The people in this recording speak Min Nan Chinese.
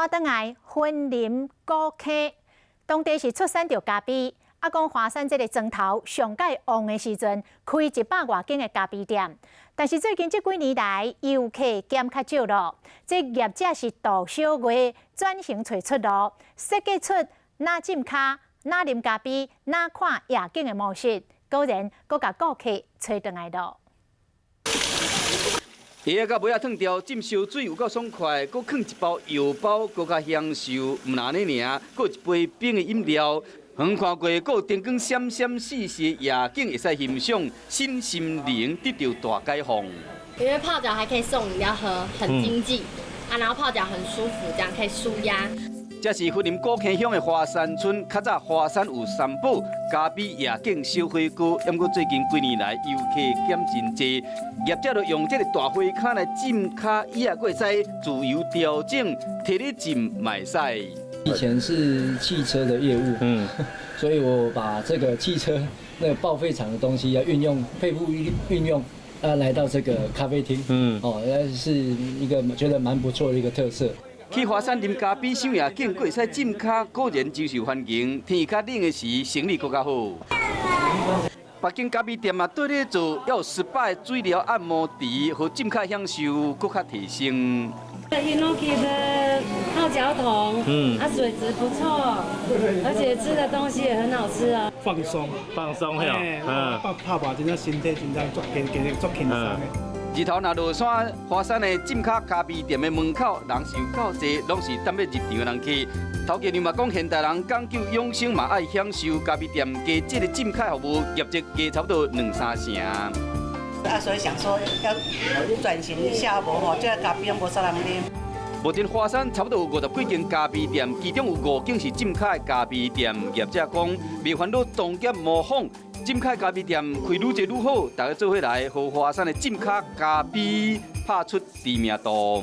轉轉來雲林古坑，當地是出產著咖啡。啊，講華山這个莊頭上蓋旺的時陣，開一百外間的咖啡店。但是最近這幾年來，遊客減較少咯。這業者是度小月轉型揣出路，設計出若浸跤、若啉咖啡、若看夜景的模式，果然閣共顧客揣轉來咯。鞋仔佮襪仔脫掉，浸燒水有夠爽快，閣囥一包藥包，閣較享受。毋但按呢爾，閣有一杯冰的飲料。遠看過，閣有燈光閃閃爍爍的夜景，會使欣賞，身心靈得到大解放。因為泡腳還可以送飲料喝，很經濟啊，然後泡腳很舒服，這樣可以舒壓。這是雲林古坑鄉的華山村，較早華山有三寶：咖啡、夜景、燒火鍋。不過最近幾年來遊客減真濟，業者就用這个大火跤來浸跤，伊也閣會使自由調整，提你浸嘛會使。以前是汽車的業務，所以我把這個汽車那個報廢廠的東西要運用廢物運用，啊，來到這個咖啡廳，哦，那是一個覺得蠻不錯的一個特色。去華山啉咖啡、賞夜景，閣會使浸跤，果然真受歡迎。天較冷的時，生意閣較好。別間咖啡店嘛，綴咧做猶有 SPA 的水療按摩池，予浸跤享受閣較提升。 Hinoki 的泡腳桶，啊，水質不錯，而且吃的東西也很好吃啊。放鬆，放鬆嘿，泡泡吧，真正身體真正足健健足輕鬆的。日頭若落山，華山的浸跤咖啡店的門口人是有夠濟，攏是等欲入場的人客。頭家娘嘛講，現代人講究養生嘛愛享受，咖啡店加這个浸跤服務，業績加差不多兩三成。啊，所以想說要轉型一下，無吼，這个咖啡攏無啥人啉。目前華山差不多有50幾間咖啡店，其中有五間是浸跤的咖啡店。業者講，袂煩惱同業模仿，浸跤咖啡店開愈濟愈好，大家做伙來，予華山的浸跤咖啡拍出知名度。